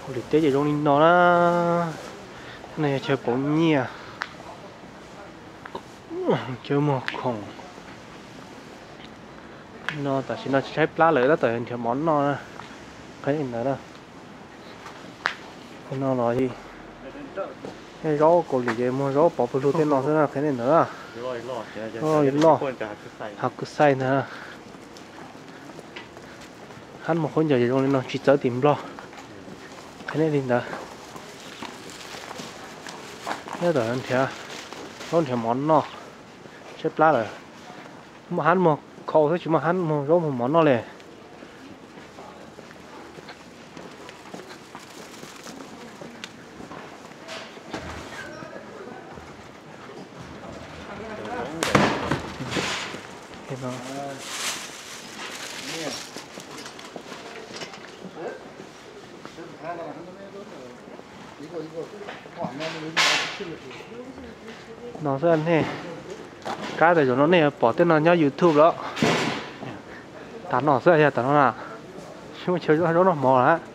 Kaus Lim teb ces zoo li no na. No yog chaw pauv nyiaj, chaw muag khoom. No tam sim no tsis tshaib plab lawm, tab tom nrhiav mov noj na. Qhia li ntawd na. No los zaub Kaus Lim ces muag zaub pov pawg lug tej no xwb na, qhia li ntawd na. Loj, hav kws xaij ntag. Hab muag khaub ncaws zoo li no tsis txawv tim Nplog. Qhia li ntawd. Nyob tom nrhiav zaub nrhiav mov noj, tshaib plab lawm. Muaj hab muag khau xwb tsis muaj hab muag zaub muag mov noj li. No xwb nej, kab tas zaum no nej yuav pom tej no nyob YouTube lawm. Tam no xwb yog tam no na, tsis muaj chaw zaub noj mov lawm.